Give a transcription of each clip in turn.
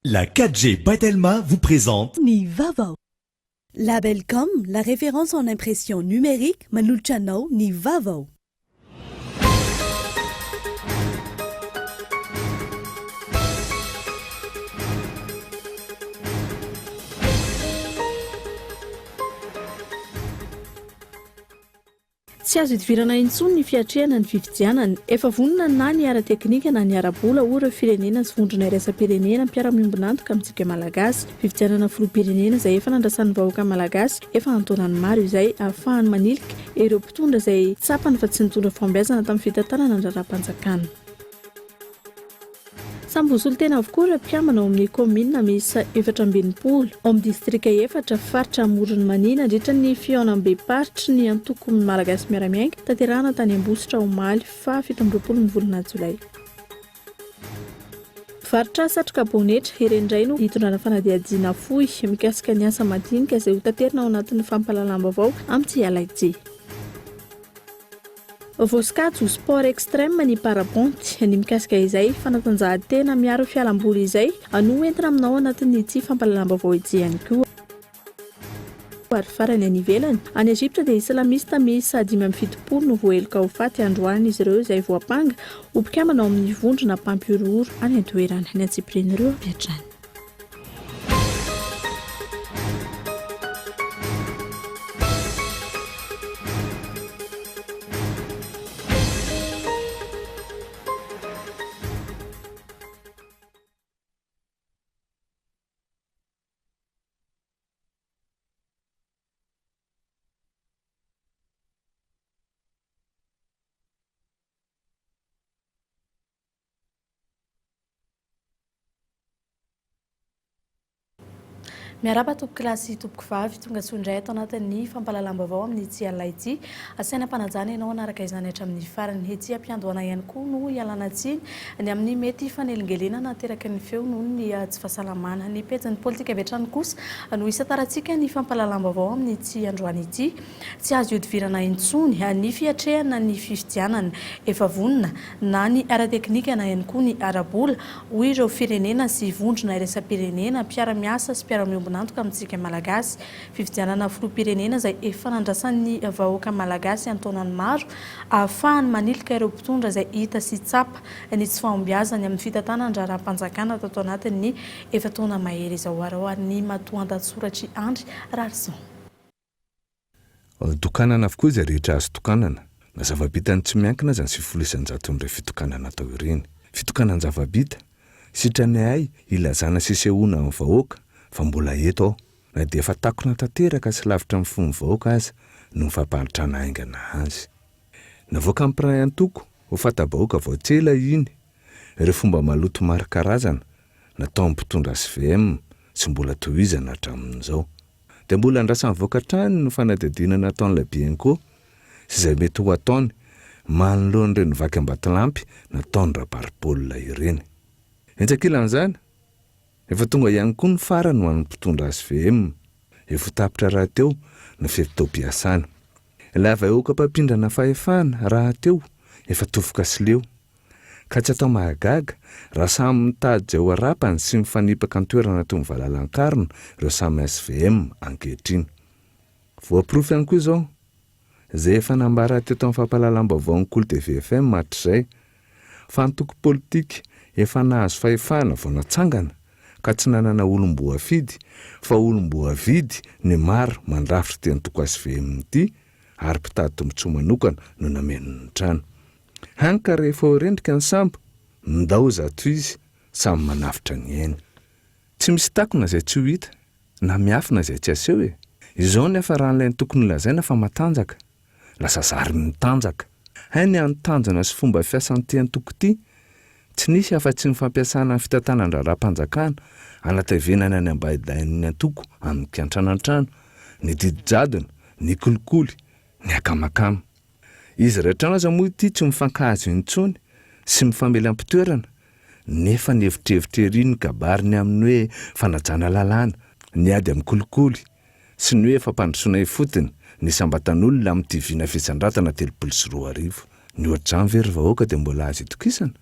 La 4G by Telma vous présente. Ny vaovao. Labelcom, la référence en impression numérique manolotra anao ny vaovao. Tsy azo idivirana intsony ny fiatrehana ny fifidianana. Efa vonona na ny ara-teknika na ny ara-bola, hoy ireo firenena sy vondrona iraisam-pirenena mpiara-miombon'antoka amintsika Malagasy. Fifidianana filoham-pirenena izay efa nandrasan'ny vahoaka Malagasy efa an-taonany maro izay ahafahany manilika ireo mpitondra izay tsapany fa tsy nitondra fahombiazana tamin'ny fitantanana ny raharaham-panjakana. Samy voasolo tena avokoa ireo mpikambana ao amin'ny kaominina miisa 64 ao amin'ny distrika efatra, faritra Amoron'i Mania nandritra ny fihaonambem-paritry ny antoko Malagasy Miara-Miainga tanterahana tany Ambositra omaly faha 27 ny volana jolay. Mpivarotra satroka bonetra, ireny indray no hitondrana fanadihadiana fohy mikasika ny asa madinika izay hotaterina ao anatin'ny fampahalalam-baovao amin'ity alina ity. Voasokajy ho sport extrême ny parapente. Ny mikasika izay fanatanjahantena miaro fialamboly izay no hoentina aminao anatin'ity fampahalalam-baovao ity ihany koa. Ary farany any ivelany, any Egypta dia Islamista miisa 75 no voaheloka ho faty androany izy ireo izay voampanga ho mpikambana ao amin'ny vondrona mpampihorohoro any an-toerana. Ny antsipirian'ireo avy hatrany. Miarahaba tompokolahy sy tompokovavy, tonga soa indray ato anatin'ny fampahalalam-baovao amin'ity alina ity. Asaina am-panajana ianao hanaraka izany hatramin'ny farany. Ety am-piandohana ihany koa no ialana tsiny ny amin'ny mety fanelingelenana ateraky ny feo noho ny tsy fahasalamana. Ny pejin'ny politika avy hatrany kosa no hisantarantsika ny fampahalalam-baovao amin'ity androany ity. Tsy azo ihodivirana intsony ny fiatrehana ny fifidianana. Efa vonona na ny ara-teknika na ihany koa ny ara-bola, hoy ireo firenena sy vondrona iraisam-pirenena mpiara-miasa sy mpiara-miombon'antoka amintsika Malagasy. Fifidianana filoham-pirenena izay efa nandrasan'ny vahoaka Malagasy an-taonany maro ahafahany manilika ireo mpitondra izay hita sy tsapa ny tsy fahombiazany amin'ny fitantanan-draharaham-panjakana tato anatin'ny efa-taona mahery izao. Araho ny matoandatsoratr'i Andry Raharison. Tokanana avokoa izay rehetra azo tokanana. Na zava-bitan'ny tsy miankina aza ny 90 isan-jaton'ireny fitokanana atao ireny. Fitokanan-java-bita, sitrany ahay ilazana sy isehoana amin'ny vahoaka fa mbola eto aho, na dia efa takona tanteraka sy lavitra ny fon'ny vahoaka aza noho ny fampahantrana haingana azy. Navoakan'ny mpiray antoko ho fanta-bahoaka vao tsy ela iny ireo fomba maloto maro karazana nataon'ny mpitondra hvm sy mbola tohizana hatramin'izao. Dia mbola andrasan'ny vahoaka hatrany ny fanadihadiana nataon'ilay Bianco sy izay mety ho ataony manoloana ireny vaky ambatolampy nataon'i Rabary Paul ireny. Etsy ankilan'izany, efa tonga ihany koa ny farany ho an'ny mpitondra hvm, efa ho tapitra rahateo ny fe-potoam-piasana. Ilay vahoaka mpampindrana fahefana rahateo efa tofoka sy leo. Ka tsy atao mahagaga raha samy mitady izay ho harapany sy mifanipaka an-toerana toy ny valala an-karona ireo samy hvm ankehitriny. Voaporofo ihany koa izao, izay efa nambara teto amin'ny fampahalalam-baovaon'ny Kolo TV FM hatrizay, fa antoko politika efa nahazo fahefana vao natsangana ka tsy nanana olom-boafidy fa olom-boavidy ny maro mandrafitra ity antoko hvm ity ary mpitady tombontsoa manokana no nameno ny trano. Hany ka rehefa ho rendrika ny sambo, ndao zato izy samy manavotra ny ainy. Tsy misy takona izay tsy ho hita, na miafina izay tsy aseho e! Izao ny hafaran'ilay antoko nolazaina fa matanjaka, lasa zary mitanjaka. Hay ny hany tanjona sy fomba fiasan'ity antoko ity, tsy nisy afa-tsy ny fampiasana ny fitantanan-draharaham-panjakana hanatavenana ny ambaidain'ny antoko amin'ny kiantranoantrano, ny didy jadona, ny kolikoly, ny akamakama. Izy iray trano aza moa ity tsy mifankahazo intsony sy mifamely am-pitoerana, nefa nihevitrevitra ery ny kabariny amin'ny hoe fanajana lalàna, ny ady amin'ny kolikoly, sy ny hoe fampandrosoana ifotony ny isam-batan'olona amin'ity vina fisandratana 2030. Ny ohatr'izany ve ry vahoaka dia mbola azo itokisana?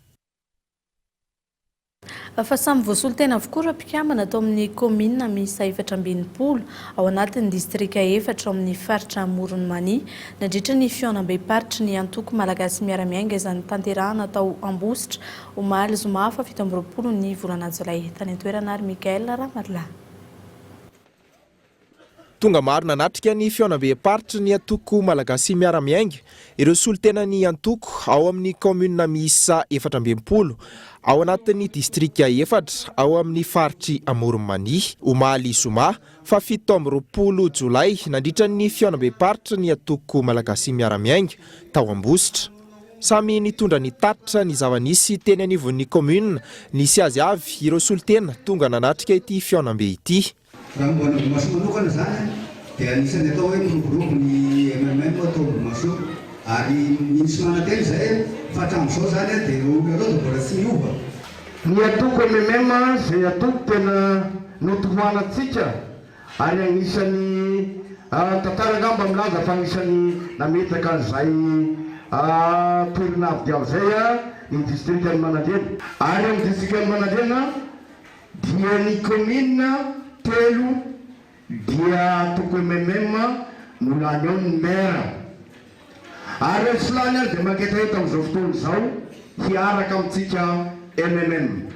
Fa samy voasolo tena avokoa ireo mpikambana ato amin'ny kaominina miisa 64 ao anatin'ny distrika efatra ao amin'ny faritra Amoron'i Mania nandritra ny fihaonambem-paritry ny antoko Malagasy Miara-Miainga izay notanterahana tao Ambositra omaly zoma faha 27 ny volana jolay. Tany an-toerana ary Michaël Ramarolahy. Tonga maro nanatrika ny fihaonambem-paritry ny antoko Malagasy Miara-Miainga ireo solontenan'ny antoko ao amin'ny kaominina miisa 64 ao anatin'ny distrika efatra ao amin'ny faritr'i Amoron'i Mania, omaly zoma faha 27 jolay nandritra ny fihaonambem-paritry ny antoko Malagasy Miara-Miainga tao Ambositra. Samy nitondra ny tatitra ny zava-nisy teny anivon'ny kaominina nisy azy avy ireo solontena tonga nanatrika ity fihaonambe ity. Raha momba ny Ambohimahasoa manokana izany dia anisan'ny atao hoe miroborobo ny MMM tao Ambohimahasoa ary mino sy manantena izahay fa hatramin'izao izany dia ireo olona ireo dia mbola tsy niova. Ny antoko MMM izay antoko tena notohanantsika ary anisan'ny tantara angamba milaza fa anisan'ny nametraka an'izay toerana avo dia avo izay ny distrikan'i Manandriana. Ary amin'ny distrikan'i Manandriana Dia ny commune telo dia antoko mmm no lany ao ny maire. Ary raha tsy lany ary dia mangetaheta amin'izao fotoana izao hiaraka amintsika mmm.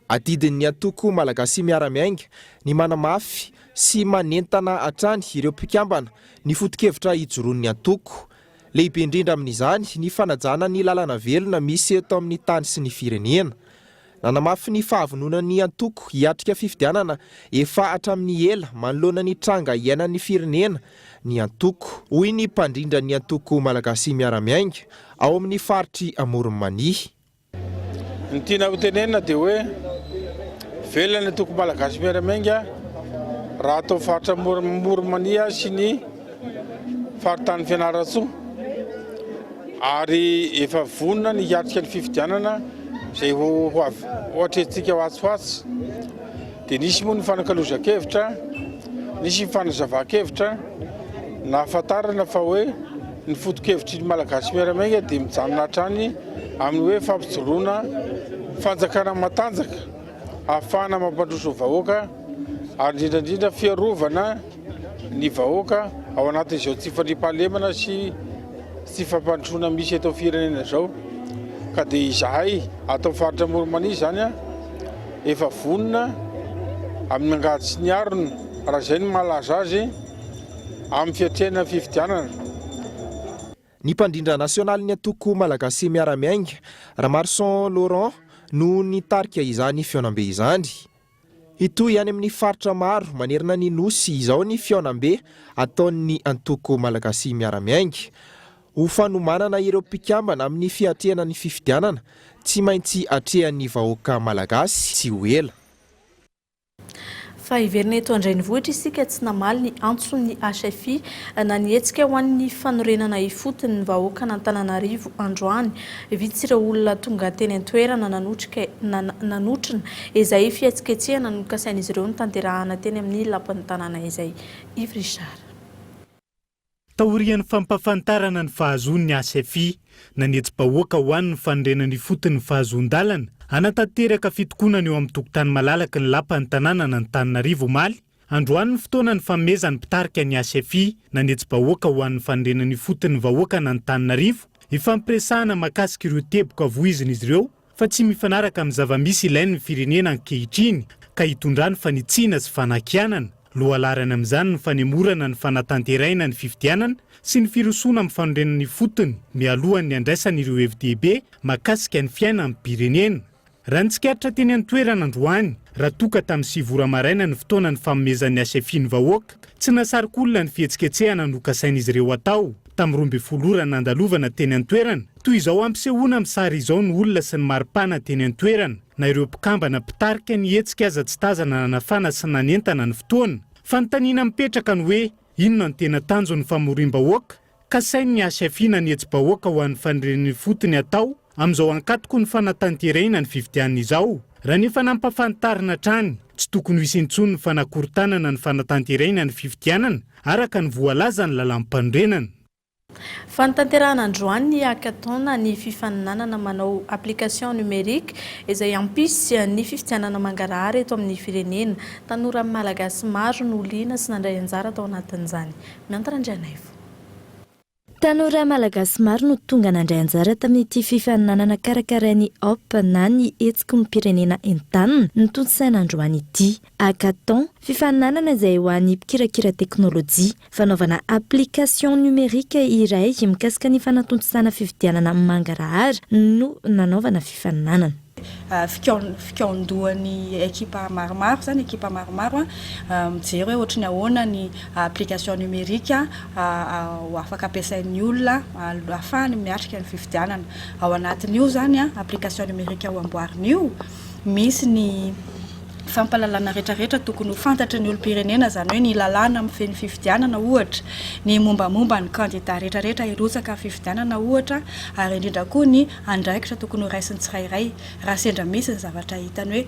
Adidin'ny antoko Malagasy Miara-Miainga ny manamafy sy manentana hatrany ireo mpikambana ny foto-kevitra ijoroan'ny antoko. Lehibe indrindra amin'izany ny fanajana ny lalana velona misy eto amin'ny tany sy ny firenena. Nanamafy ny fahavononan'ny antoko hiatrika fifidianana efa hatramin'ny ela manoloana ny tranga iainan'ny firenena ny antoko, hoy ny mpandrindra ny antoko Malagasy Miara-Miainga ao amin'ny faritr'i Amoron'i Mania. Ny tiana ho tenenina dia hoe velona ny antoko Malagasy Miara-Miainga raha atao faritra Amoron'i sy ny faritany Fianarantsoa ary efa vonona ny hiatrika ny fifidianana izay ho avy ho atrehintsika ho atsy ho atsy. Dia nisy moa ny fanakalozan-kevitra, nisy ny fanazavan-kevitra nahafantarana fa hoe ny foto-kevitry ny Malagasy Miara-Miainga dia mijanona hatrany amin'ny hoe fampijoroana fanjakana matanjaka ahafahana mampandroso ny vahoaka ary indrindra indrindra fiarovana ny vahoaka ao anatin'izao tsy fandriampahalemana sy tsy fampandrosoana misy eto amin'ny firenena izao ka dia izahay ato amin'ny faritra Amoron'i Mania izany efa vonona amin'ny angady sy ny arina raha izay no mahalaza azy amin'ny fiatrehana ny fifidianana. Ny mpandrindra nasionalin'ny antoko Malagasy Miara-Miainga, Ramaroson Laurent no nitarika izany fihaonambe izany. Hitohy any amin'ny faritra maro manerana ny Nosy izao ny fihaonambe ataon'ny antoko Malagasy Miara-Miainga. Ho fanomanana ireo mpikambana amin'ny fiatrehana ny fifidianana tsy maintsy atrehan'ny vahoaka Malagasy tsy ho ela. Fa hiverina eto an-drenivohitra isika tsy namaly ny antson'ny HFI na ny hetsika ho an'ny fanorenana ifotony ny vahoakan'Antananarivo androany. Vitsy ireo olona tonga teny an-toerana nanotrika nanotrona izay fihetsiketsehana nokasain'izy ireo notanterahana teny amin'ny lapan'ny tanàna izay. Yves Richard. Taorian'ny fampahafantarana ny fahazoan'ny HFI na ny hetsi-bahoaka ho an'ny fanorenana ifotony ny fahazoan-dalana hanatanteraka fitokonana eo amin'ny tokotany malalaky ny lapan'ny tanànan'Antananarivo omaly, androany ny fotoana nifanomezan'ny mpitarika ny HFI na ny hetsi-bahoaka ho an'ny fanorenana ifotony ny vahoakan'Antananarivo hifampiresahana mahakasika ireo teboka voizin'izy ireo fa tsy mifanaraka amin'ny zava-misy ilain'ny firenena ankehitriny ka hitondrany fanitsiana sy fanakianana. Lohalaharana amin'izany ny fanemorana ny fanatanteraina ny fifidianana sy ny firosoana amin'ny fanorenana ifotony mialohan'ny handraisana ireo hevi-dehibe mahakasika ny fiainam-pirenena. Raha ny tsikaritra teny an-toerana androany, raha toa ka tamin'ny sivy ora maraina ny fotoana nifanomezan'ny HFI ny vahoaka, tsy nahasarika olona ny fihetsiketsehana nokasain'izy ireo hatao. Tamin'ny 12 ora nandalovana teny an-toerana, toy izao ampisehoana amin'ny sary izao ny olona sy ny maripana teny an-toerana, na ireo mpikambana mpitarika ny hetsika aza tsy tazana nanafana sy nanentana ny fotoana. Fanontaniana mipetraka ny hoe, inona no tena tanjon'ny famoriam-bahoaka? Kasain'ny HFI na ny hetsi-bahoaka ho an'ny fanorenana ifotony atao amin'izao ankatoky ny fanatanterahina ny fifidianana izao. Raha ny efa nampafantarina hatrany, tsy tokony ho hisy intsony ny fanakorontanana ny fanatanterahina ny fifidianana araka ny voalazan'ny lalàmpanorenana. Fanatanterahana androany ny hackathon ny fifaninanana manao application numérique izay hampisy ny fifidianana mangarahara eto amin'ny firenena. Tanora malagasy maro no liana sy nandray anjara tao anatin'izany. Miantara Andrianaivo. Tanora malagasy maro no tonga nandray anjara tamin'ity fifaninanana karakarain'ny HOPE na ny Hetsiky ny Pirenena Entanina notontosaina androany ity. Hackathon, fifaninanana izay ho an'ny mpikirakira teknolojia. Fanaovana application numérique iray mikasika ny fanatontosana fifidianana mangarahara no nanaovana fifaninanana. Fikaondohan'ny ekipa maromaro izany, ekipa maromaro mijery hoe ohatry ny ahoana ny application numérique ho afaka ampiasain'ny olona ahafahany miatrika ny fifidianana. Ao anatin'io izany application numérique ho amboarina io, misy ny fampahalalana rehetrarehetra tokony ho fantatry ny olom-pirenena, izany hoe ny lalàna mifehy ny fifidianana ohatra, ny mombamomba ny kandida rehetrarehetra hirotsaka amin'ny fifidianana ohatra, ary indrindra koa ny andraikitra tokony ho raisin'ny tsirairay raha sendra misy ny zavatra hitany hoe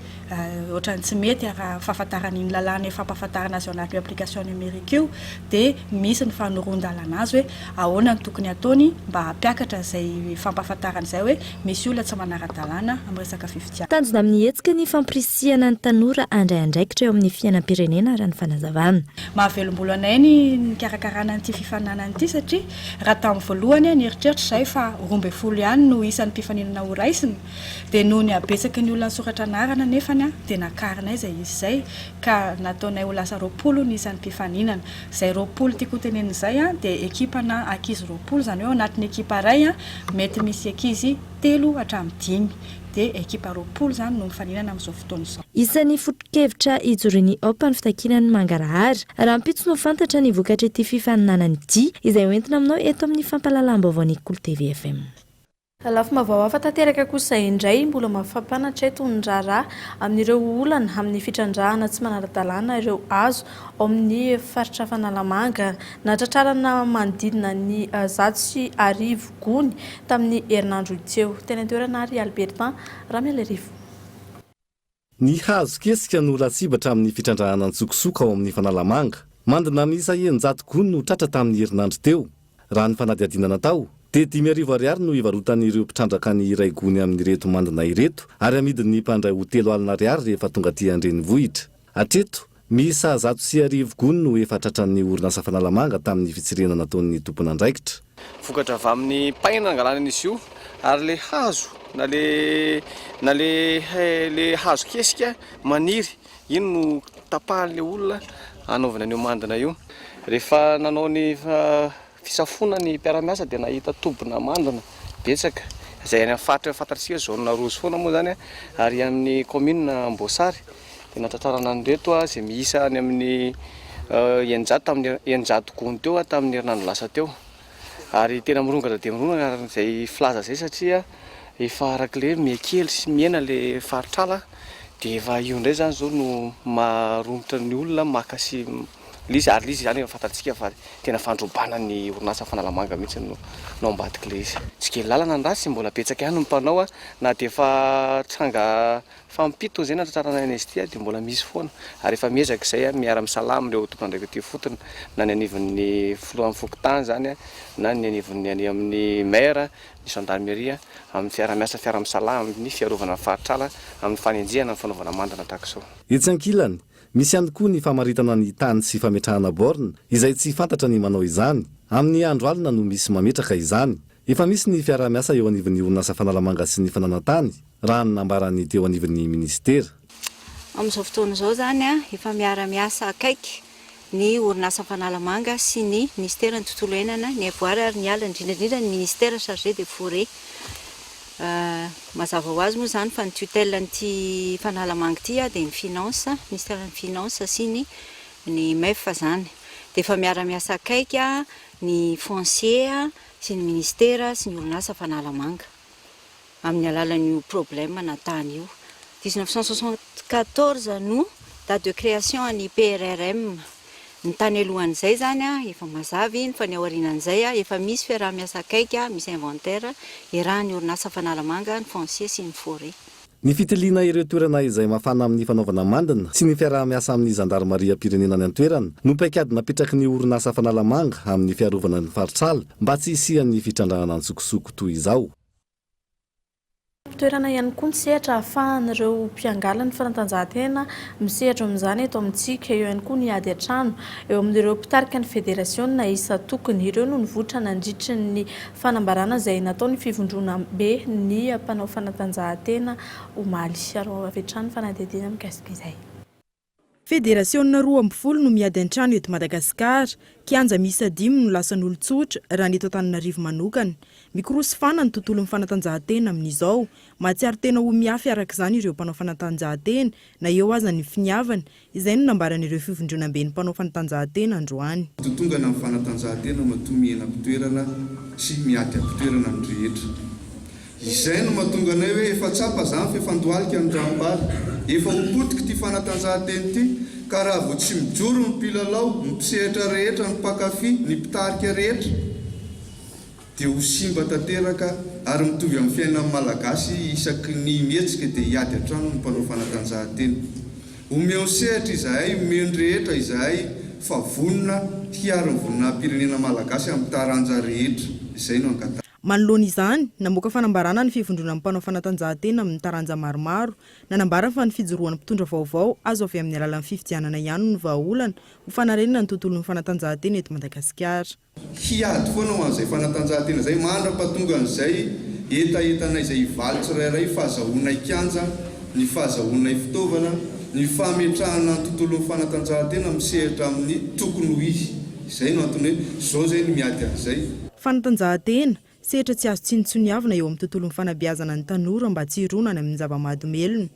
ohatran'ny tsy mety raha ny fahafantarany iny lalàna efa ampahafantarina azy ao anatin'io application numérique io dia misy ny fanoroan-dalana azy hoe ahoana no tokony hataony mba hampiakatra izay fampahafantarana izay hoe misy olona tsy manara-dalàna amin'ny resaka fifidianana. Tanjona amin'ny hetsika ny fampirisihana ny tanora handray andraikitra eo amin'ny fiainam-pirenena raha ny fanazavana. Mahavelom-bolo anay ny nikarakarana an'ity fifaninanana ity satria raha tamin'ny voalohany nieritreritra izahay fa 12 ihany no isan'ny mpifaninana horaisina dia noho ny habetsaky ny olona nisoratra anarana anefany dia nakarinay izay isa izay ka nataonay ho lasa 20 ny isan'ny mpifaninana. Izay 20 tiako hotenenina izay dia ekipana ankizy 20, izany hoe ao anatin'ny ekipa iray mety misy ankizy telo hatramin'ny dimy. Dia ekipa 20 izany no mifaninana amin'izao fotoana izao. Isan'ny foto-kevitra ijoroan'ny Hope ny fitakiana ny mangarahara. Rahampitso no fantatra ny vokatr'ity fifaninanana ity, izay hoentina aminao eto amin'ny fampahalalam-baovaon'ny Kolo TV FM. Lafim-baovao hafa tanteraka kosa indray, mbola mampifampianatra eto ny raharaha amin'ireo olana amin'ny fitrandrahana tsy manara-dalàna ireo hazo ao amin'ny faritra Fanalamanga. Nahatratrarana manodidina ny 1100 gony tamin'ny herinandro teo. Teny an-toerana ary Albertin Ramialarivo. Ny hazo kesika no lasibatra amin'ny fitrandrahana an-tsokosoko ao amin'ny Fanalamanga. Mandina miisa 600 gony no tratra tamin'ny herinandro teo. Raha ny fanadihadiana natao, dia 5000 ariary no ivarotan'ireo mpitrandraka ny iray gony amin'ireto mandina ireto ary amidin'ny mpandray ho 30 ariary rehefa tonga aty an-drenivohitra. Hatreto, miisa 1100 gony no efa tratran'ny orinasa Fanalamanga tamin'ny fitsirihana nataon'ny tompon'andraikitra. Vokatra avy amin'ny paina nangalana an'izy io ary le hazo na le na le le hazo kesika maniry iny no tapahan'le olona anaovana an'io mandina io. Rehefa nanao ny fisafoana ny mpiara-miasa dia nahita tobina mandina betsaka izay any amin'ny faritra fantatsika zone rouge foana moa izany ary amin'ny commune Amboasary. Dia nahatratrarana an'ireto izay miisa any amin'ny 600 tamin'ny 600 gony teo tamin'ny herinandro lasa teo. Ary tena mirongatra dia mirongatra araka izay filaza izay satria efa araka ilay hoe mihakely sy mihena ilay faritr'ala dia efa io indray izany izao no maharomotra ny olona maka sy ilay izy ary ilay izy izany efa fantatsika fa tena fandrobana ny orinasa Fanalamanga mihitsy no no ambadik'ilay izy. Tsy kely lalana ny ratsy, mbola betsaka ihany ny mpanao na dia efa tranga Fampito izay nahatratrarana an'izy ity dia mbola misy foana ary efa miezaka izay miara misalahy amin'ireo tompon'andraikitra ety ifotony na ny anivon'ny filohan'ny fokontany izany na ny anivon'ny any amin'ny maire, ny gendarmerie amin'ny fiara-miasa fiara-misalahy amin'ny fiarovana ny faritr'ala amin'ny fanenjehana ny fanaovana mandana tahaka izao. Etsy ankilany, misy ihany koa ny famaritana ny tany sy fametrahana borne izay tsy fantatra ny manao izany. Amin'ny andro alina no misy mametraka izany. Efa misy ny fiaraha-miasa eo anivon'ny orinasa Fanalamanga sy ny fananantany, raha ny nambaran'ny teo anivon'ny minisitera. Amin'izao fotoana izao izany, efa miara-miasa akaiky ny orinasa Fanalamanga sy ny minisiteran'ny tontolo iainana, ny haivoary ary ny ala, indrindra indrindra ny ministère chargé des forêts. Mazava ho azy moa izany fa ny tutelle an'ity Fanalamanga ity dia ny finance, ministeran'ny finance sy ny ny MEF izany. Dia efa miara-miasa akaiky ny foncier sy ny ministera sy ny orinasa Fanalamanga amin'ny alalan'io problème na tany io. 1974 no date de création an'ny PRRM. Ny tany alohan'izay izany efa mazava iny fa ny aorianan'izay efa misy fiaraha-miasa akaiky, misy inventaire iarahan'ny orinasa Fanalamanga, ny foncier sy ny forêt. Ny fitiliana ireo toerana izay mafana amin'ny fanaovana mandina sy ny fiaraha-miasa amin'ny zandarimariam-pirenena any an-toerana no paikady napetraky ny orinasa Fanalamanga amin'ny fiarovana ny faritr'ala mba tsy hisian'ny fitrandrahana an-tsokosoko toy izao. Toerana ihany koa ny sehatra ahafahan'ireo mpiangaly ny fanatanjahantena misehatra amin'izany eto amintsika. Eo ihany koa ny ady an-trano eo amin'ireo mpitarika ny federasiona isan-tokony. Ireo no nivoitra nandritry ny fanambarana izay nataon'ny fivondronambe ny mpanao fanatanjahantena omaly. Araho avy hatrany ny fanadihadiana mikasika izay. Federasiona 12 no miady an-trano eto Madagasikara. Kianja miisa dimy no lasan'olon-tsotra, raha ny eto Antananarivo manokana. Mikorosy fana ny tontolon'ny fanatanjahantena amin'izao. Mahatsiaro tena ho miafy araka izany ireo mpanao fanatanjahantena, na eo aza ny finiavana. Izay no nambaran'ireo fivondronamben'ny mpanao fanatanjahantena androany. Totongana ny fanatanjahantena matoa mihena am-pitoerana sy miady am-pitoerana ny rehetra. Izay no mahatonga anay hoe efa tsapa zany fa efa andohalika ny ranombary. Efa ho potika ity fanatanjahantena ity ka raha vao tsy mijoro ny mpilalao, ny mpisehatra rehetra, ny mpankafy, ny mpitarika rehetra dia ho simba tanteraka ary mitovy amin'ny fiainan'ny Malagasy isaky ny mihetsika dia hiady an-trano ny mpanao fanatanjahantena. Omeo sehatra izahay, omeo ny rehetra izahay fa vonona hiaro ny voninahi-pirenena Malagasy amin'ny taranja rehetra. Izay no angatahana. Manoloana izany, namoaka fanambarana ny fivondronan'ny mpanao fanatanjahantena amin'ny taranja maromaro, nanambara fa ny fijoroan'ny mpitondra vaovao azo avy amin'ny alalan'ny fifidianana ihany no vahaolana ho fanarenana ny tontolon'ny fanatanjahantena eto Madagasikara. Hiady foana ho an'izay fanatanjahantena izay mandra-pahatongan'izay hetahetanay izay hivaly tsirairay, fahazahoanay kianja, ny fahazahoanay fitaovana, ny fametrahana ny tontolon'ny fanatanjahantena misehatra amin'ny tokony ho izy. Izay no antony hoe izao izay no miady an'izay. Fanatanjahantena, sehatra tsy azo tsinontsiniavina eo amin'ny tontolon'ny fanabeazana ny tanora mba tsy hirona any amin'ny zava-mahadomelina.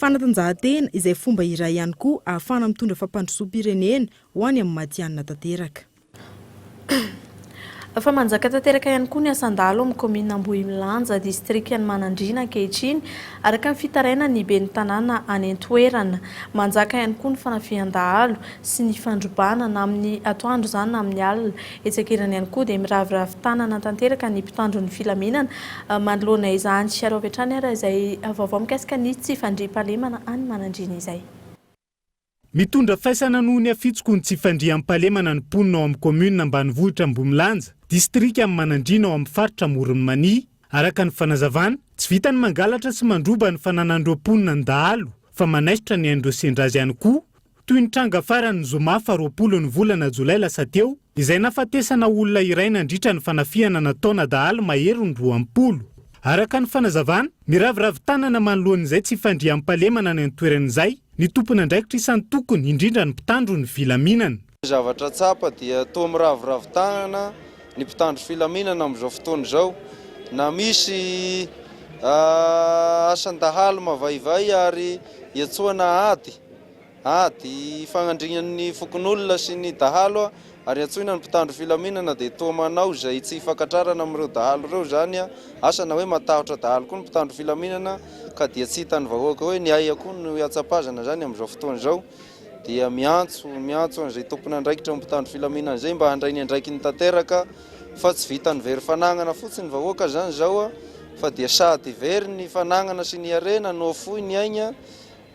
Fanatanjahantena, izay fomba iray ihany koa ahafahana mitondra fampandrosoam-pirenena ho any amin'ny matihanina tanteraka. Fa manjaka tanteraka ihany koa ny asan-dahalo amin'ny kaominina Ambohimilanja, distrikan'i Manandriana ankehitriny, araka ny fitarainan'ny ben'ny tanàna any an-toerana. Manjaka ihany koa ny fanafihan-dahalo sy ny fandrobana na amin'ny atoandro izany na amin'ny alina. Etsy ankilany ihany koa dia miraviravy tanana tanteraka ny mpitandro ny filaminana manoloana izany. Araho avy hatrany ary izay vaovao mikasika ny tsy fandriampahalemana any Manandriana izay. Mitondra faisana noho ny hafitsoko ny tsy fandriampahalemana ny mponina ao amin'ny kaominina ambanivohitra Ambohimilanja, distrikan'i Manandriana ao amin'ny faritra Amoron'i Mania. Araka ny fanazavana, tsy vitan'ny mangalatra sy mandroba ny fananan'ireo mponina ny dahalo fa manaisotra ny ain'ireo sendra azy ihany koa, toy ny tranga farany ny zoma faha 20 ny volana jolay lasa teo, izay nahafatesana olona iray nandritra ny fanafihana nataona dahalo maherin'ny 20. Araka ny fanazavana, miraviravy tanana manoloana izay tsy fandriampahalemana any an-toerana izay, Ny tompon'andraikitra isan-tokony, indrindra ny mpitandro ny filaminana. Ny zavatra tsapa dia toa miraviravy tanana ny mpitandro filaminana amin'izao fotoana izao, na misy asan-dahalo mavaivay ary iantsoana ady, ady ifagnandrian'ny fokonolona sy ny dahalo Ary antsoina ny mpitandro filaminana dia toa manao izay tsy hifankatrarana amin'ireo dahalo ireo izany, asa na hoe matahotra dahalo koa ny mpitandro filaminana ka dia tsy hitan'ny vahoaka hoe ny aia koa no hiatsapazana izany amin'izao fotoana izao, dia miantso miantso an'izay tompon'andraikitra amin'ny mpitandro filaminana izay mba handray ny andraikiny tanteraka fa tsy vitan'ny very fananana fotsiny ny vahoaka izany izao fa dia sady very ny fananana sy ny harena no afoy ny aigna.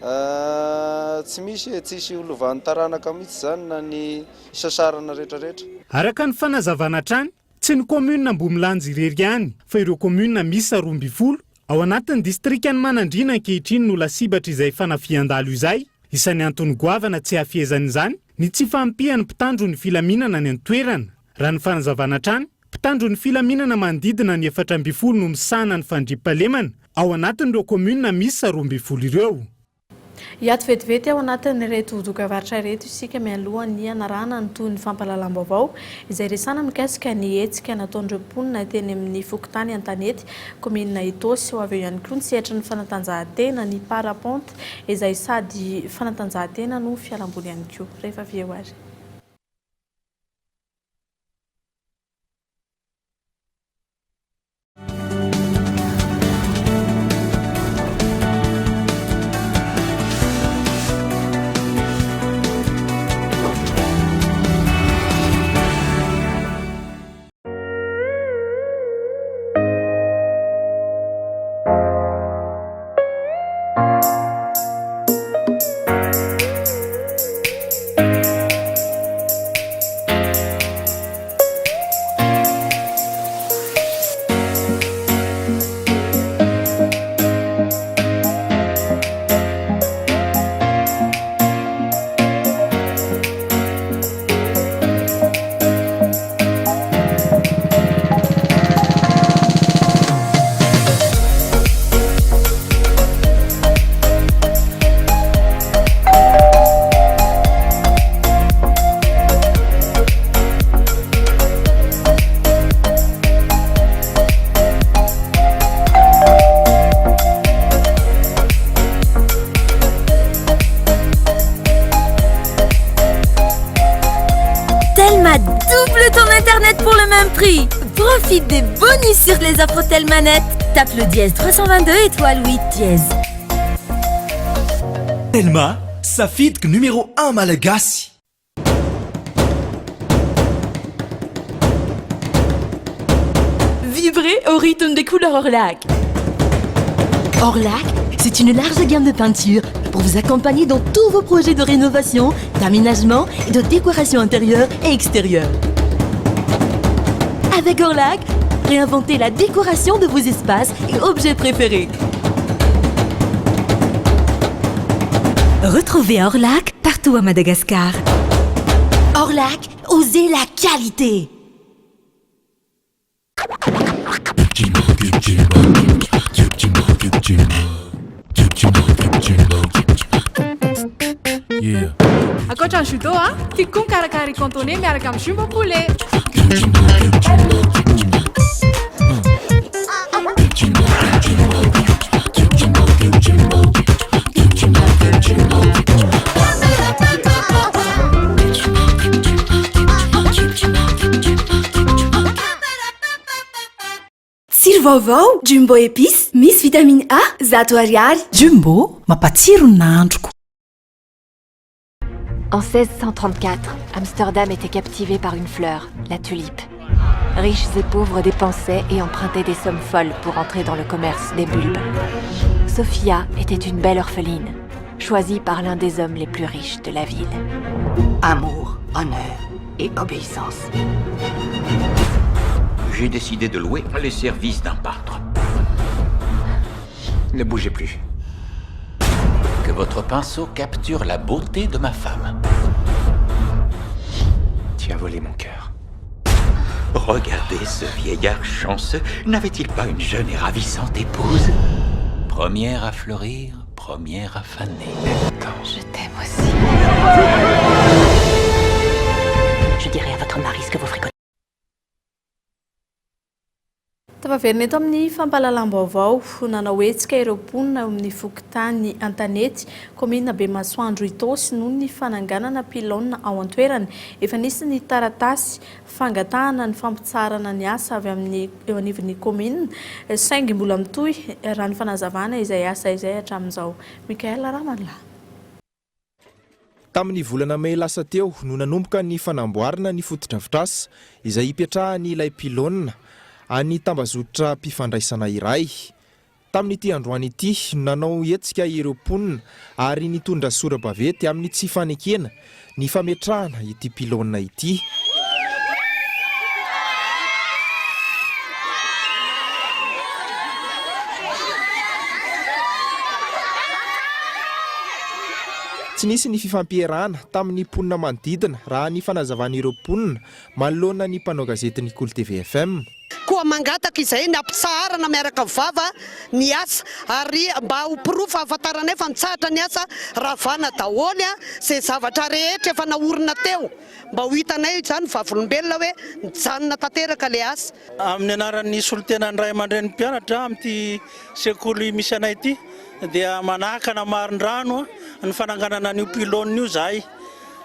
Tsy misy e, tsisy ho lovan'ny taranaka mihitsy izany na ny sasarana retraretra. Araka ny fanazavana hatrany, tsy ny kaominina Ambohimilanja irery ihany fa ireo kaominina miisa 12 ao anatin'ny distrikan'i Manandriana ankehitriny no lasibatr' izay fanafihan-dahalo izay. Isan'ny antony goavana tsy hahafehezana izany ny tsy fahampian'ny mpitandro ny filaminana any an-toerana. Raha ny fanazavana hatrany, mpitandro ny filaminana manodidina ny 14 no misahana ny fandriampahalemana ao anatin'ireo kaominina miisa 12 ireo. Hiato vetivety ao anatin'ireto dokavarotra ireto isika mialohan'ny hanarahana ny tohin'ny fampahalalam-baovao izay resahana mikasika ny hetsika nataon'ireo mponina teny amin'ny fokontany Antanety, kaominina Itaosy. Ho avy eo ihany koa ny sehatry ny fanatanjahantena, ny parapente izay sady fanatanjahantena no fialamboly ihany koa. Rehefa avy eo ary. Profite des bonus sur les offres Telmanet. Tape le dièse 322 étoile 8 dièse. Telma, safidiko numéro 1 malagasy. Vibrez au rythme des couleurs Orlac. Orlac, c'est une large gamme de peintures pour vous accompagner dans tous vos projets de rénovation, d'aménagement et de décoration intérieure et extérieure. Avec Orlac, réinventez la décoration de vos espaces et objets préférés. Retrouvez Orlac partout à Madagascar. Orlac, osez la qualité. Ankoatra ny judo a, tiako koa mikarakara riz cantonais miaraka amin'ny jumbo poulet. Tsiro vaovao, Jumbo épices, misy vitamine A, 100 ariary. Jumbo, mampatsiro ny nahandroko. En 1634, Amsterdam était captivée par une fleur, la tulipe. Riches et pauvres dépensaient et empruntaient des sommes folles pour entrer dans le commerce des bulbes. Sophia était une belle orpheline, choisie par l'un des hommes les plus riches de la ville. Amour, honneur et obéissance. J'ai décidé de louer les services d'un peintre. Ne bougez plus. Que votre pinceau capture la beauté de ma femme. Tu as volé mon cœur. Regardez ce vieillard chanceux. N'avait-il pas une jeune et ravissante épouse Première à fleurir, première à faner. Je t'aime aussi. Je dirai à votre mari ce que vous fréquentez. Tafaverina eto amin'ny fampahalalam-baovao, nanao hetsika ireo mponina eo amin'ny fokontany Antanety, kaominina Bemasoandro Itaosy noho ny fananganana pylône ao an-toerana. Efa nisy ny taratasy fangatahana ny fampitsaharana ny asa avy amin'ny eo anivon'ny kaominina, saingy mbola mitohy raha ny fanazavana izay asa izay hatramin'izao. Michael Ramanolahy. Tamin'ny volana mey lasa teo no nanomboka ny fanamboarana ny fotodrafitrasa izay hipetrahan'ilay pylône an'ny tambazotram-pifandraisana iray. Tamin'ity androany ity no nanao hetsika ireo mponina ary nitondra sora-baventy amin'ny tsy fanekena ny fametrahana ity pylône ity. Tsy nisy ny fifampierana tamin'ny mponina manodidina raha ny fanazavan'ireo mponina manoloana ny mpanao gazetin'ny Kolo TV FM. Koa mangataka izay ny hampitsaharana miaraka amin'ny vava ny asa ary mba ho porofo ahafantaranay fa mitsahatra ny asa, ravana daholo izay zavatra rehetra efa naorina teo. Mba ho hitanay izany vavolombelona hoe nijanona tanteraka ilay asa. Amin'ny anaran'ny solontenan'ny ray aman-drenin'ny mpianatra amin'ity sekoly misy anay ity dia manakana marindrano ny fananganana an'io pylône io izahay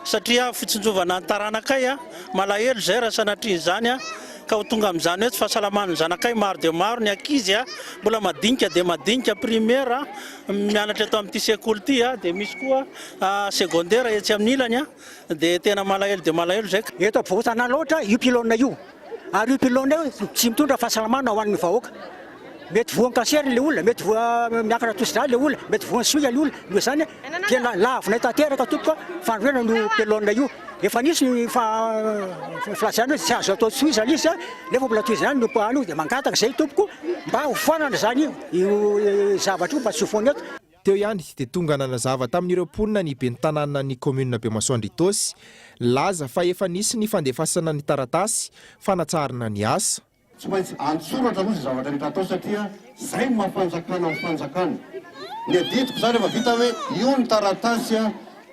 satria fitsinjovana ny taranakay, malahelo izay raha sanatria izany ka ho tonga amin'izany hoe tsy fahasalaman'ny zanakay, maro dia maro ny ankizy mbola madinika dia madinika primaire mianatra eto amin'ity sekoly ity dia misy koa secondaire etsy amin'ny ilany. Dia tena malahelo dia malahelo izay ka. Eto ampovoan-tanàna loatra io pylône io ary io pylône io tsy mitondra fahasalamana ho an'ny vahoaka. Mety voan'ny cancer ilay olona, mety voa miakatra tosidra ilay olona, mety voan'ny soia ilay olona. Noho izany tena lavinay tanteraka tompoko fanorenana io pylône io. Efa nisy ny filazana hoe tsy azo atao tohizana izy nefa mbola tohizana ihany ny io dia mangataka izay tompoko mba ho foanana izany io zavatra io mba tsy ho foana eto. Teo ihany dia tonga nanazava tamin'ireo mponina ny ben'ny tanànan'ny kaominina Bemasoandro Itaosy, nilaza fa efa nisy ny fandefasana ny taratasy fanatsaharana ny asa. Tsy maintsy an-tsoratra aloha izay zavatra rehetra atao satria izay no maha fanjakana ny fanjakana. Ny adidiko izany efa vita hoe io ny taratasy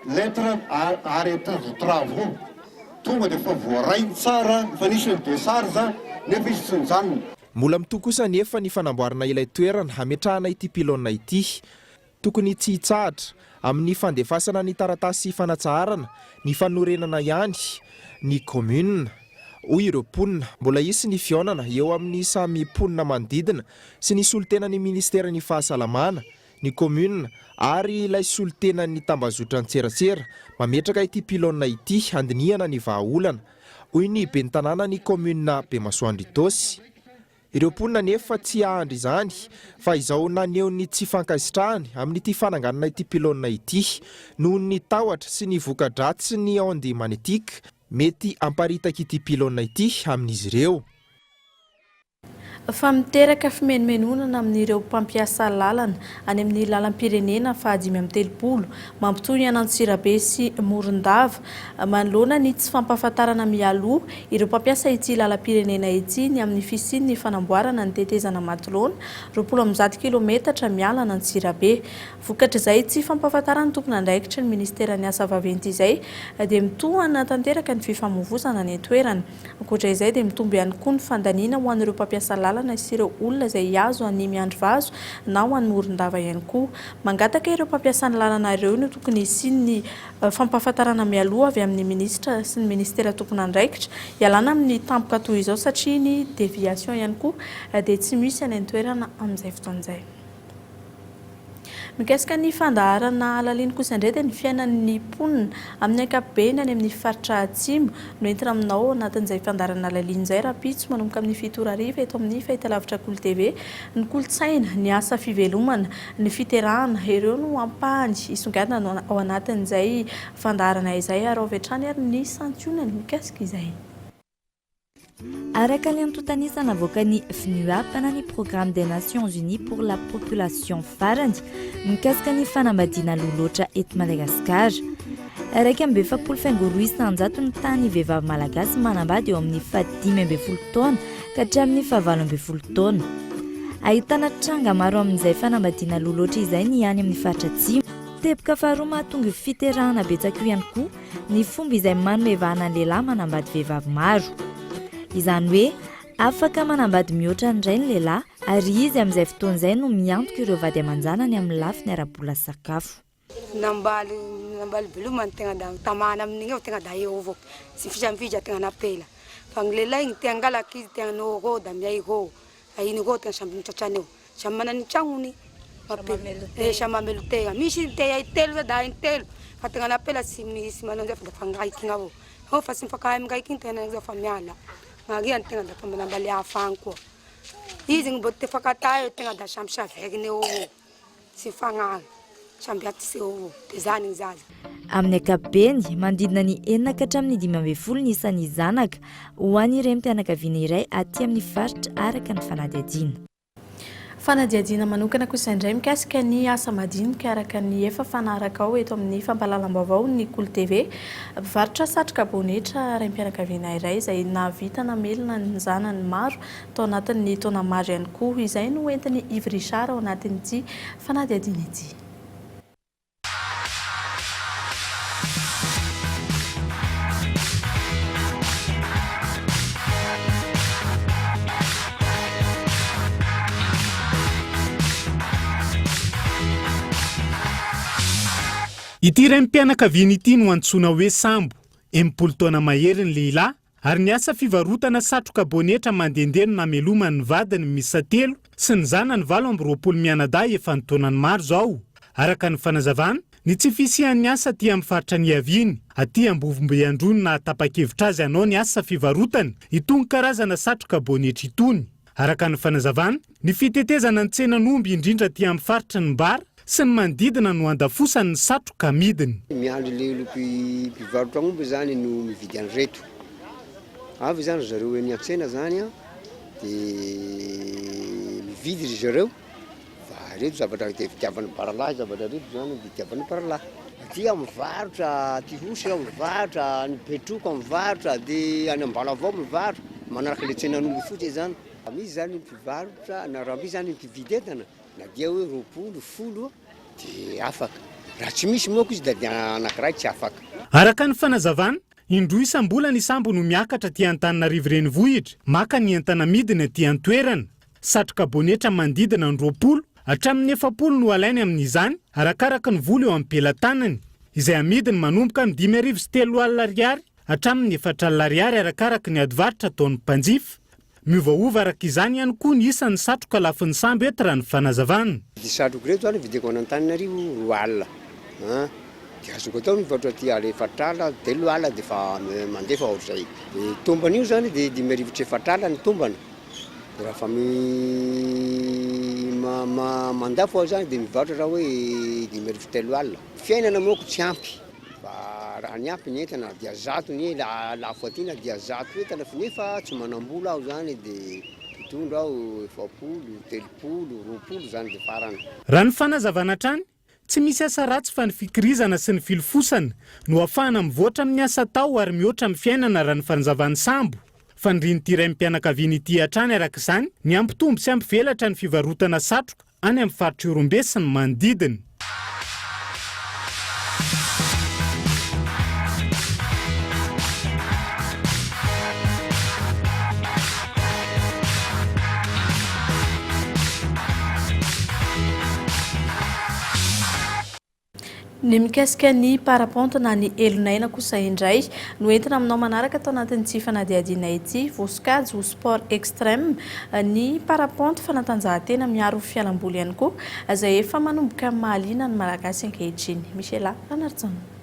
lettre arrêté de travaux tonga dia efa voarainy tsara, efa nisy ny décharge nefa izy tsy nijanona. Mbola mitohy kosa anefa ny fanamboarana ilay toerana hametrahana ity pylône ity. Tokony tsy hitsahatra amin'ny fandefasana ny taratasy fanatsaharana ny fanorenana ihany ny kaominina. hoy ireo mponina. Mbola hisy ny fihaonana eo amin'ny samy mponina manodidina sy ny solontenan'ny ministeran'ny fahasalamana, ny commune ary ilay solontenan'ny tambazotran-tserasera mametraka ity pylône ity handinihana ny vahaolana, hoy ny ben'ny tanànan'ny kaominina Bemasoandro Itaosy. Ireo mponina anefa tsy hahandry izany fa izao naneho ny tsy fankasitrahany amin'ity fananganana ity pylône ity noho ny tahotra sy ny voka-dratsin'ny onde magnétique mety hamparitaka ity pylône ity amin'izy ireo. Fa miteraka fimenomenonana amin'ireo mpampiasa lalana any amin'ny lalam-pirenena faha 35 mampitohy an'Antsirabe sy Morondava manoloana ny tsy fampahafantarana mialoha ireo mpampiasa ity lalam-pirenena ity ny amin'ny fisian'ny fanamboarana ny tetezana Matilona, 120 kilometatra miala an'Antsirabe. Vokatr'izay tsy fampahafantaran'ny tompon'andraikitry ny minisiteran'ny asa vaventy izay dia mitohana tanteraka ny fifamoivozana any an-toerana. Ankoatra izay dia mitombo ihany koa ny fandaniana ho an'ireo mpampiasa lalana sy ireo olona izay hihazo an'i Miandrivazo na ho an'i Morondava ihany koa. Mangataka ireo mpampiasa ny lalana ireo ny tokony hisian'ny fampahafantarana mialoha avy amin'ny minisitra sy ny minisitera tompon'andraikitra hialana amin'ny tampoka toy izao satria ny déviation ihany koa dia tsy misy any an-toerana amin'izay fotoana izay. Mikasika ny fandaharana Alalino kosa indray dia ny fiainan'ny mponina amin'ny ankapobeny any amin'ny faritra Atsimo no entina aminao ao anatin'izay fandaharana Alalino izay rahampitso manomboka amin'ny 7 ora hariva eto amin'ny fahitalavitra Kolo TV. Ny kolontsaina, ny asa fivelomana, ny fiterahana, ireo no ampahany hisongadina ao anatin'izay fandaharana izay ary ao avy hatrany ary ny santionany mikasika izay. Araka ny antontan'isa navoakan'ny FNUAP na ny Programme des Nations Unies pour la Population farany mikasika ny fanambadiana aloha loatra eto Madagasikara. 41.2% ny tahan'ny vehivavy malagasy manambady eo amin'ny faha-15 taona ka hatramin'ny faha-18 taona. Ahitana tranga maro amin'izay fanambadiana aloha loatra izay ny any amin'ny faritra atsimo. Teboka faharoa mahatonga io fiterahana betsaka io ihany koa ny fomba izay manome vahana ny lehilahy manambady vehivavy maro. Izany hoe afaka manambady mihoatra ny iray ny lehilahy ary izy amin'izay fotoana izay no miantoka ireo vady aman-janany amin'ny lafiny ara-bola sy sakafo. Nambaly nambaly veloma ny tegna da tamana amin'igny eo tegna da eo avao tsy mifijamifija tegna an'ampela fa gny lehilahy igny te hangalaky izy te hanao rô da miay rô fa iny rô tegna samby mitratrany eo Samy manana ny tragnony eh samy mamelon-tegna misy te intelo zao da intelo fa tegna an'ampela tsy misy manao an'izay fa da fangaikigna avao ao fa tsy mifankahay amin'raiky igny tegna zao fa miala maria ny tegna da fa manambaly hafa agny koa izy mbô te hifankata eo tegna da samby saveriny eo avao tsy mifagnary samby aty eo avao de zany ny zaza. Amin'ny ankapobeny, manodidina ny enina ka hatramin'ny 15 ny isan'ny zanaka ho an'ny renim-pianakaviana iray aty amin'ny faritra araka ny fanadihadiana. Fanadihadiana manokana kosa indray mikasika ny asa madinika araka ny efa fanarakao eto amin'ny fampahalalam-baovao ny Kolo TV. Mpivarotra satroka bonetra raim-pianakaviana iray izay nahavita namelona ny zanany maro tao anatin'ny taona maro ihany koa. Izay no entin'i Yves Richard ao anatin'ity fanadihadiana ity. Ity raim-pianakaviana ity no antsoina hoe Sambo, 60 taona mahery ny lehilahy, Ary ny asa fivarotana satroka bonetra mandehandeha no namelomany ny vadiny miisa telo sy ny zanany 28 mianadahy efa an-taonany maro izao. Araka ny fanazavana, ny tsy fisian'ny asa aty amin'ny faritra niaviany, aty Ambovombe Androy no nahatapa-kevitra azy hanao ny asa fivarotana itony karazana satroka bonetra itony. Araka ny fanazavana, ny fitetezana ny tsenan'omby indrindra aty amin'ny faritry ny Mbara sy ny manodidina no andafosany ny satroka amidiny. Miandry le olo mpivarotra omby zany no mividy an'ireto. Avy zany ry zareo eny an-tsena zany an, de mividy ry zareo fa reto zavatra de fitiavan'ny baralahy zavatra reto zany de itiavan'ny baralahy. Aty aho mivarotra, aty Ihosy aho mivarotra, any Betroka aho mivarotra, de any Ambalavao mivarotra, manaraka le tsenan'omby fotsiny zany. Raha misy zany mpivarotra na raha misy zany mpividy entana na dia hoe 20, folo de afaka, raha tsy misy manko izy da dia anakiray tsy afaka. Araka ny fanazavana, indroa isam-bolana i Sambo no miakatra aty Antananarivo renivohitra maka ny entana amidiny aty an-toerana. Satroka bonetra manodidina ny 20 hatramin'ny 40 no alainy amin'izany arakaraka ny vola eo am-pelatanany, izay amidiny manomboka amin'ny 5300 ariary. hatramin'ny 40 ariary arakaraka ny adivarotra ataon'ny mpanjifa. Miovaova araka izany ihany koa ny isan'ny satroka lafin'ny sambo eto raha ny fanazavana. Ity satroko ireto zany vidiko any Antananarivo 20 an, dia azoko atao ny mivarotra aty ary 40 30 dia efa mandefa ohatr'izay. Dia tombana io zany dia 450 ny tombana, dia raha fa mandafo aho zany dia mivarotra raha hoe 35 30. Fiainana manko tsy ampy. Fa raha ny ampy ny entana dia zato ny lafo aty na dia zato entana fa nefa tsy manambola aho zany de hitondra aho 40, 30, 20 zany de farany. Raha ny fanazavana hatrany, tsy misy asa ratsy fa ny fikirizana sy ny filofosana no ahafahana mivoatra amin'ny asa atao ary mihoatra amin'ny fiainana raha ny fanzavan'ny sambo. Fanirian'ity raim-pianakaviana ity hatrany araka izany ny hampitombo sy hampivelatra ny fivarotana satroka any amin'ny faritr'Ihorombe sy ny manodidina. Ny mikasika ny parapente na ny elon'aina kosa indray no entina aminao manaraka ato anatin'ity fanadihadiana ity. Voasokajy ho sport extrême ny parapente, fanatanjahantena miaro fialamboly ihany koa, izay efa manomboka mahaliana ny Malagasy ankehitriny. Michela Ranarijaona.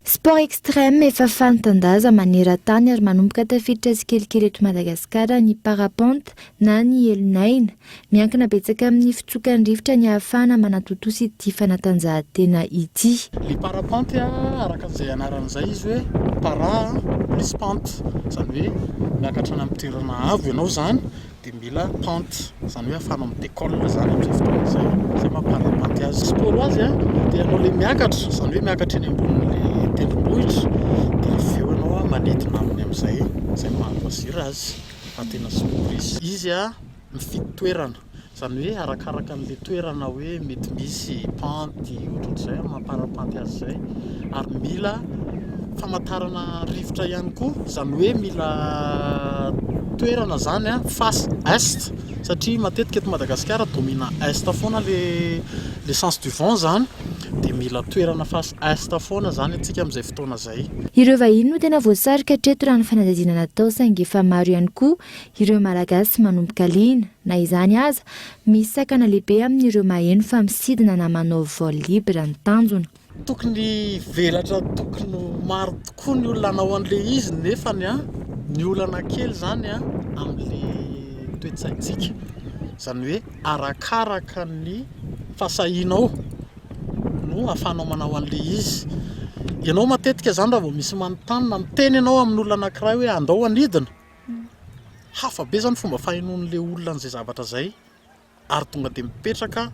Sport extrême efa fantan-daza maneran-tany ary manomboka tafiditra tsikelikely eto Madagasikara ny parapente na ny elon'aina. Miankina betsaka amin'ny fitsokan'ny rivotra ny ahafahana manatontosa ity fanatanjahantena ity. Le parapente araka an'izay anarany izay izy hoe para plus pente, izany hoe miakatra any amin'ny toerana avo ianao izany dia mila pente, izany hoe ahafahanao mi-décolle izany amin'izay fotoana izay, izay maha parapente azy. Sport ho azy an, dia ianao ilay miakatra, izany hoe miakatra eny ambonin'ilay tendrombohitra, dia avy eo ianao an manidina aminy amin'izay, izay no maha loisir azy, fa tena sport izy. Izy an mifidy toerana, izany hoe arakaraka an'ilay toerana hoe mety misy pente ohatrohatr'izay maha parapente azy izay, ary mila famantarana rivotra ihany koa, izany hoe mila toerana izany an face est satria matetika eto Madagasikara dominant est foana le le sens du vent izany dia mila toerana face est foana izany antsika amin'izay fotoana izay. Ireo vahiny no tena voasarika hatreto raha ny fanadihadiana natao saingy efa maro ihany koa ireo Malagasy manomboka liana. Na izany aza, misy sakana lehibe amin'ireo maheno fa misidina na manao vol libre ny tanjona. Tokony hivelatra tokony ho maro tokoa ny olona hanao an'ilay izy nefany an, ny olana kely izany an amin'ilay toe-tsaintsika, izany hoe arakaraka ny fahasahianao no ahafahanao manao an'ilay izy. Ianao matetika izany raha vao misy manontany na miteny ianao amin'olona anankiray hoe andao hanidina, hafa be izany fomba fahenoan'ilay olona an'izay zavatra izay. ary tonga dia mipetraka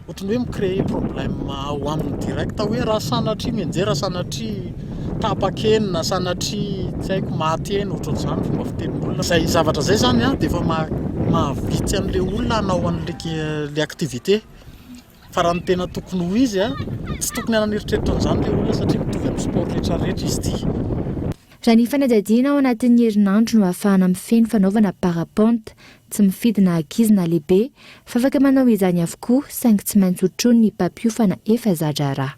ohatran'ny hoe mi-créer problème ao aminy direct hoe raha sanatria mianjera, sanatria tapaka eny na sanatria tsy haiko maty eny ohatran'izany fomba fitenin'olona. Izay zavatra izay izany an dia efa mahavitsy an'ilay olona hanao an'ilay activité. Fa raha ny tena tokony ho izy an, tsy tokony hanana eritreritra an'izany ilay olona satria mitovy amin'ny sport rehetra rehetra izy ity. Raha ny fanadihadiana ao anatin'ny herinandro no ahafahana mifehy ny fanaovana parapente. Tsy mifidy na ankizy na lehibe fa afaka manao izany avokoa saingy tsy maintsy hotronin'ny mpampiofana efa za-draharaha.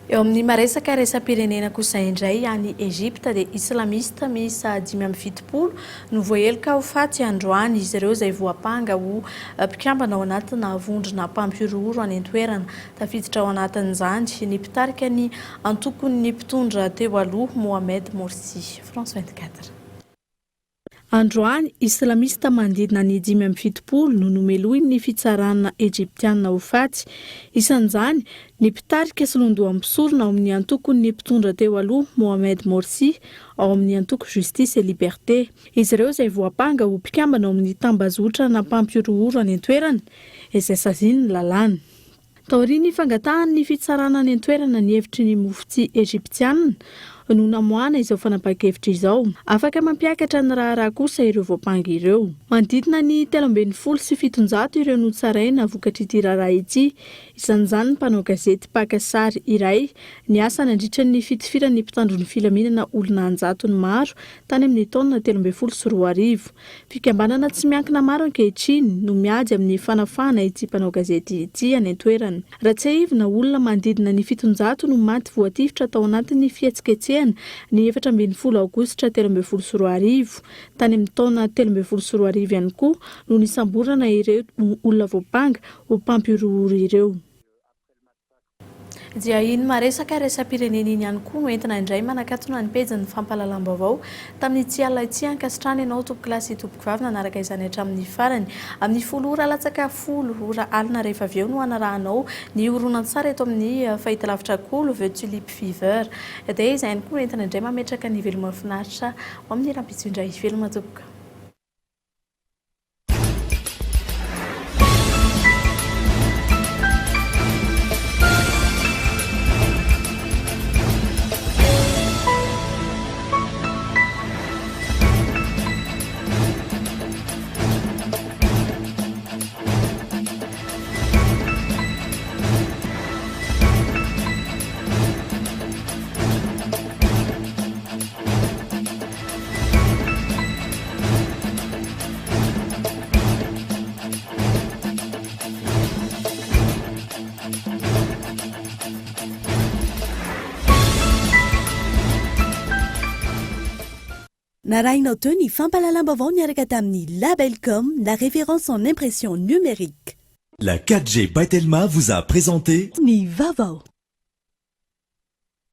Eo amin'ny maresaka iraisam-pirenena kosa indray, any Egypta dia Islamista miisa 75 no voaheloka ho faty androany, izy ireo izay voampanga ho mpikambana ao anatina vondrona mpampihorohoro any an-toerana. Tafiditra ao anatin'izany ny mpitarika ny antokon'ny mpitondra teo aloha, Mohamed Morsi. France 24. Androany, Islamista manodidina ny 75 no nomelohin'ny fitsarana Egyptiana ho faty. Isan'izany, ny mpitarika sy londoham-pisorona ao amin'ny antokon'ny mpitondra teo aloha, Mohamed Morsi, ao amin'ny antoko Justice et Liberté. Izy ireo izay voampanga ho mpikambana ao amin'ny tambazotrana mpampihorohoro any an-toerana, izay sazian'ny lalàna. Taorian'ny fangatahan'ny fitsarana any an-toerana ny hevitry ny mufti Egyptiana, no namoahana izao fanapahan-kevitra izao. Afaka mampiakatra ny raharaha kosa ireo voampanga ireo. Manodidina ny 713 ireo notsaraina vokatr'ity raharaha ity. Isan'izany ny mpanao gazety mpaka sary iray niasa nandritra ny fitifiran'ny mpitandro ny filaminana olona an-jatony maro tany amin'ny taona 2013. Fikambanana tsy miankina maro ankehitriny no miady amin'ny fanafahana ity mpanao gazety ity any an-toerana. Raha tsiahivina, olona manodidina ny 700 no maty voatifitra tao anatin'ny fihetsiketsehana ny 14 aogositra 2013. Tany amin'ny taona 2013 ihany koa no nisamborana ireo olona voampanga ho mpampihorohoro ireo. Dia iny maresaka iraisam-pirenena iny ihany koa no entina indray manakatona ny pejin'ny fampahalalam-baovao tamin'ity alina ity. Ankasitrahana ianao tompokolahy sy tompokovavy nanaraka izany hatramin'ny farany. Amin'ny folo ora latsaka folo ora alina rehefa avy eo no hanarahanao ny horonantsary eto amin'ny fahitalavitra Kolo, The Tulip Fever. Dia izay ihany koa no entina indray mametraka ny veloma finaritra ho amin'ny rahampitso indray. Veloma tompoko. Narahinao teo ny fampahalalam-baovao niaraka tamin'ny Labelcom, la référence en impression numérique. La 4G by Telma vous a présenté Ny vaovao.